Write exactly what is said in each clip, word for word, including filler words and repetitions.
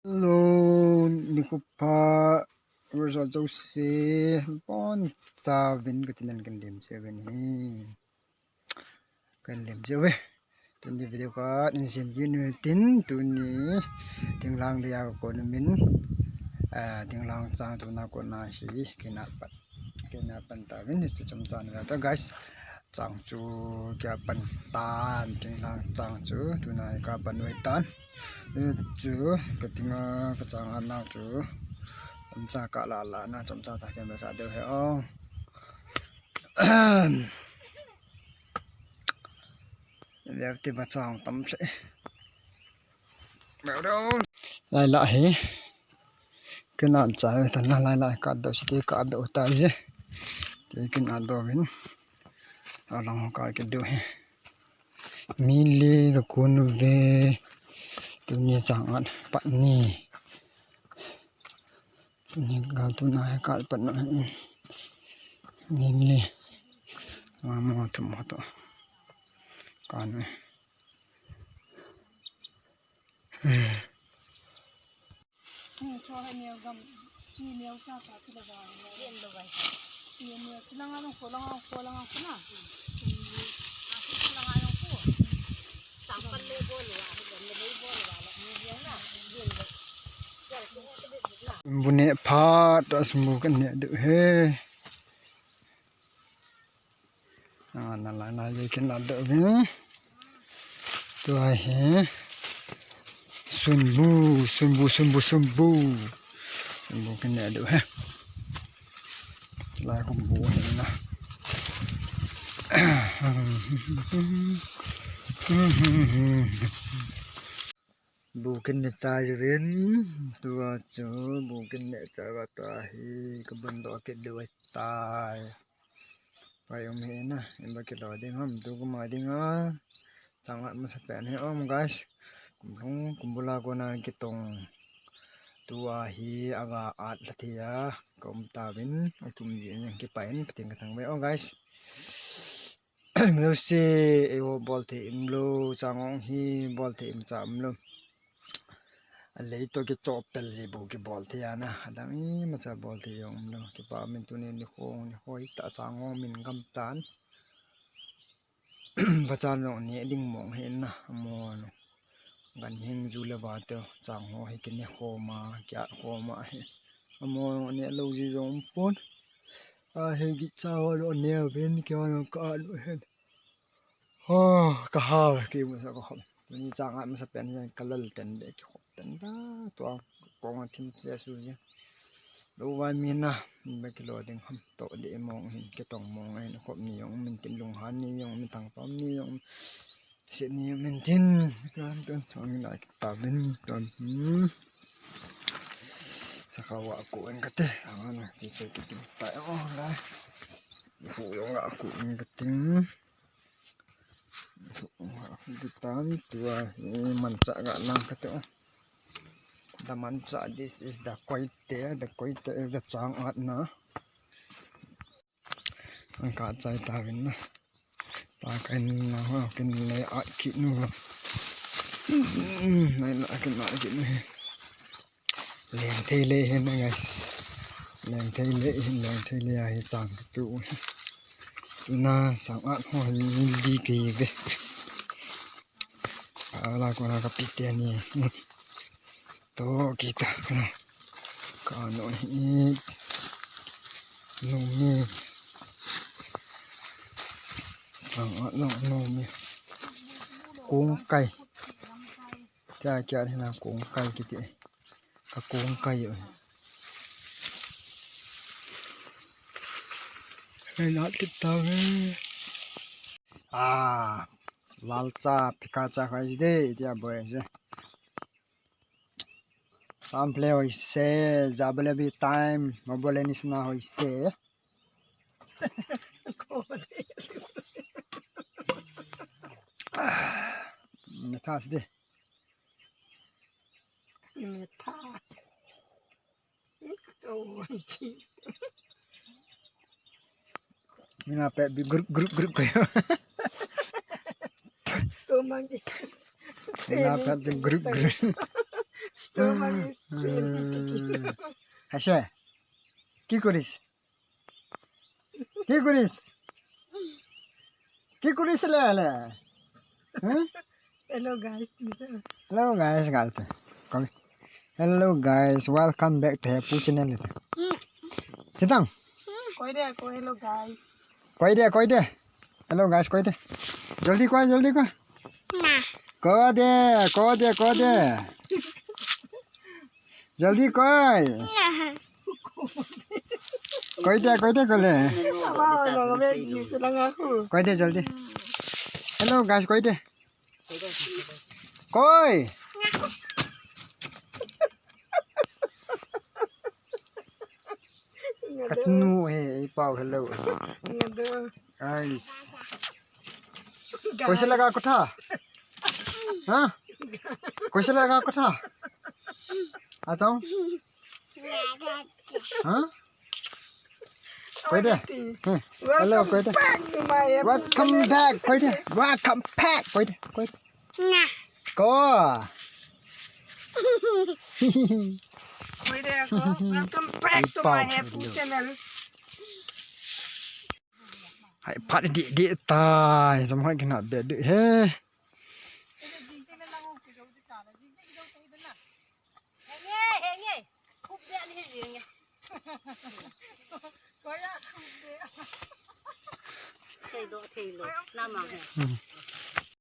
Hello, nikho pha, result jouse, bon chauvin ka channel kan lem cheh uvin ahi. Kan lem cheh uve. Tuni video khat in sem uvin tin tuni thinglhang dia ka kon umin, ah, thinglhang chang tuna kon na hi kina pat. Kina pan tauvin, hichu chomcha na ta guys. Chang chu kia pan tan, thinglhang chang chu tuna ka pan uve tan. Hichu ka tinga ka chang ana chu. Chomcha ka la la na chomcha cha ken ba sa deu he o. Veu ti ba chang tam hle. Lai la hi. Kina cha ta na lai la ka do si ti ka do ta je. Ti kina do vin. Alang ka ke do hi. Mi le ka kon uve. Tuni chang at pat ni. Tuni ka tuna he ka pat na. Mi le. Ma mo tu mo to. Kan. Bu neh phat a sumbu kan neh diu he. Ah, na lai lai je kin la do vin. Tua hi. Sumbu, sumbu, sumbu, sumbu. Sumbu kin neh diu he. Lai kum bu he na. Bu kin neh chai vin. Tua chu bu kin neh chai va ta hi ka bun do kit diu tai. Pai um hi na, in ba kilo ding ham, tu kuma ding a. Chang at masa pen hi om, guys. Kum lhung, kum bula kona kitong. Tua hi aga at la thei a, ka um tauvin, a kum ji in kipa in, pating ka thang ve o, guys. Music, eiho bol thei um lou, chang ong hi, bol thei um cha um lou. A lei to kichoh pel ji bu kibol thei ana. Adang imacha bol thei jong umlou. Kipa min tuni nikho, nikho hita chang ho min gam tan. Vachan jong neh ding mong hi na. Amon. Ganhing ju le vate chang ho hi kine khoma, kiat khoma hi. Amon neh lou ji jong umpon. Ahi gicha ho lo neh uvin kihon ka at u hen. Ho, ka hal, ki masa ka hal. Tuni chang at masa pen hian ka lal ten de ki khop ten da. Tua kong a thim che su je. Lo vai mi na, ba kilo ding ham to de mong hin, kitong mong hin, khop ni jong min tin lung han ni jong min thang pam ni jong. Sit ni jong min tin, kan ton chang ni lai ta vin ton. Hmm. Sakhawa ko en kate, ang na ti che ki tin ta o lai. Hu jong a ko en kate. Tan tua hi manchah ga lang kate o. The manchah, this is the koite, the koite is the chang at na. Ang ka chai ta vin na. Ta kai na ho kin le at ki nu. Nai la kin na ki nu. Leng thei le hin na guys. Leng thei le hin, leng thei le ahi chang tu. Tuna chang at ho hi li ki ve. Ala ko na ka pi te ni. To kita ka. Ka no hi. No mi. Chang at no, no mi. Kong kai. Kya, kya hina kong kai kiti. Ka kong kai u. Kai na kita ve. Ah, lalcha, pikacha khai de, dia boy je. Tam play hoise, jabale bi time, mobile ni sna hoise. Methas de. Metha. Ito, chi. Mina pe bi group, group, group kayo. Ito, mang chi. Mina pe bi group, group. Haise. কি করিস? কি করিস? কি করিস লে লে? হ্যাঁ? Hello guys, hello guys, guys. Hello guys, welcome back to Hepu channel. Chitang. Koi de, koi hello guys. Koi de, koi de. Hello guys, koi de. Jaldi koi, jaldi koi. Koi de, koi de, koi de. Jaldi koi. Koi de, koi de, koi le. Koi de, jaldi. Hello guys, koi de. Koi. Katnu he, ipau hello. Guys. कैसे लगा कथा? हाँ? कैसे लगा कथा? आ जाओ। हाँ? Koi de. Hello, koi de. Welcome back, koi de. Welcome back, koi de. Koi de. Ko. Koi de ko. Welcome back to my Hepu channel. Hai, phat di di tai, jam hai kina be di he.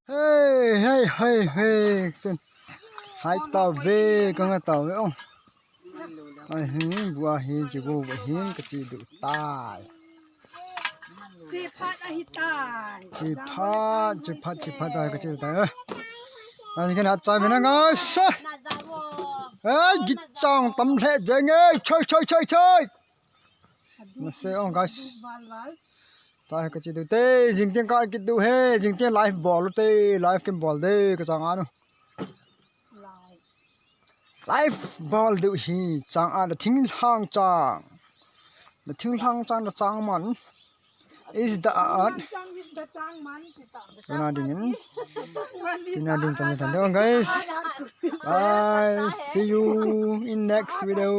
Hey, hey, hey, hey. Hai tau ve, kanga tau ve ong. Ai hi, bua hi, kigo ve hin, kachi du tai. Chi phat ahi tai. Chi phat, chi phat, chi phat tai, kachi tai. Ai kina chai ve na guys. Ai, gichang tam le jeng e. Choi, choi, choi, choi. Nase ong guys. Tai kachi du te, jing tiang ka kit du he, jing tiang live bol te, live kin bol de, kachang anu. Live bol du hi, chang anu, thinglhang chang. Na thinglhang chang, na chang man. Is the art. Tina ding in. Tina ding tan tan guys. Bye. See you in next video.